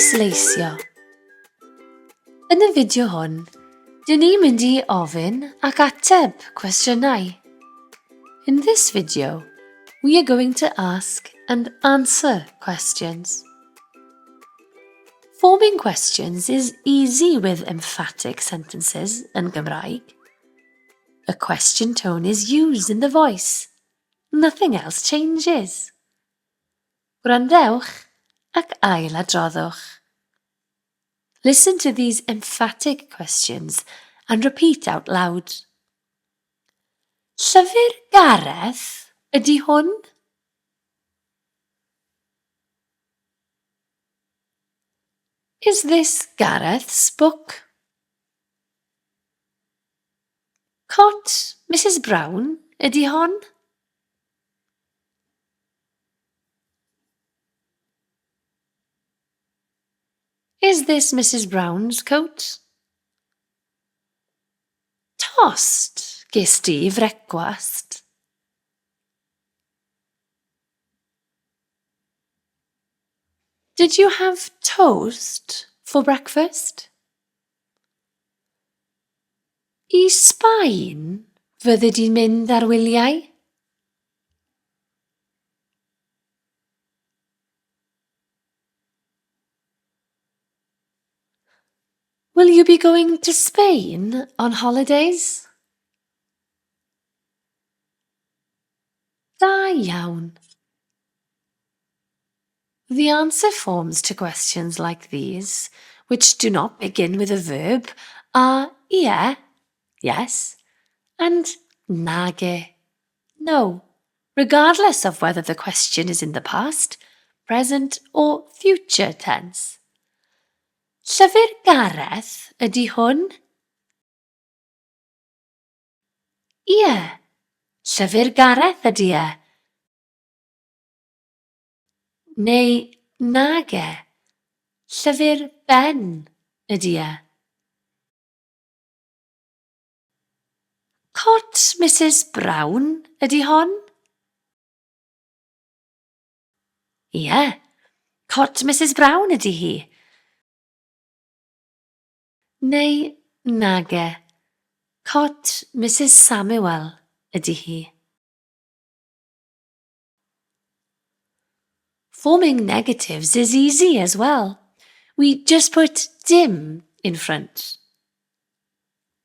Pwysleisio. Yn y fideo hwn, dyn ni'n mynd i ofyn ac ateb cwestiynau. In this video, we are going to ask and answer questions. Forming questions is easy with emphatic sentences yn Gymraeg. A question tone is used in the voice. Nothing else changes. Gwrandewch ac ail-adroddwch. Listen to these emphatic questions and repeat out loud. Llyfr Gareth ydy hwn? Is this Gareth's book? Cot Mrs Brown ydy hon? Is this Mrs Brown's coat? Tost ges di i frecwast? Did you have toast for breakfast? I Sbaen fyddi di'n mynd ar wyliau? Will you be going to Spain on holidays? Da iawn. The answer forms to questions like these, which do not begin with a verb, are ie, yes, and nage, no, regardless of whether the question is in the past, present or future tense. Llyfr Gareth ydy hwn? Ie, llyfr Gareth ydy e. Neu nage, llyfr Ben ydy e. Cot Misus Brown ydy hon? Ie, cot Misus Brown ydy hi. Neu nage, cot Misus Samuel ydy hi. Forming negatives is easy as well. We just put dim in front.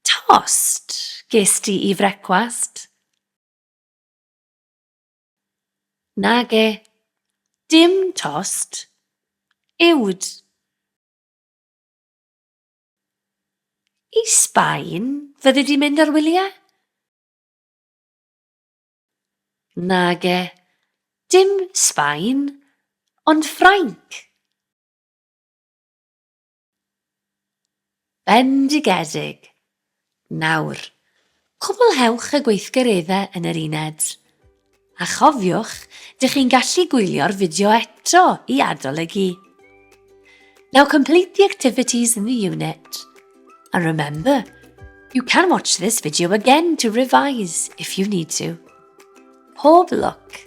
Tost ges di i frecwast? Nage, dim tost, uwd. I Sbaen fyddi di'n mynd ar wyliau? Nage, dim Sbaen, ond Ffrainc. Bendigedig. Nawr, cwblhewch y gweithgareddau yn yr uned. A chofiwch, dych chi'n gallu gwylio'r fideo eto i adolygu. Now complete the activities in the unit. And remember, you can watch this video again to revise if you need to. Pob lwc!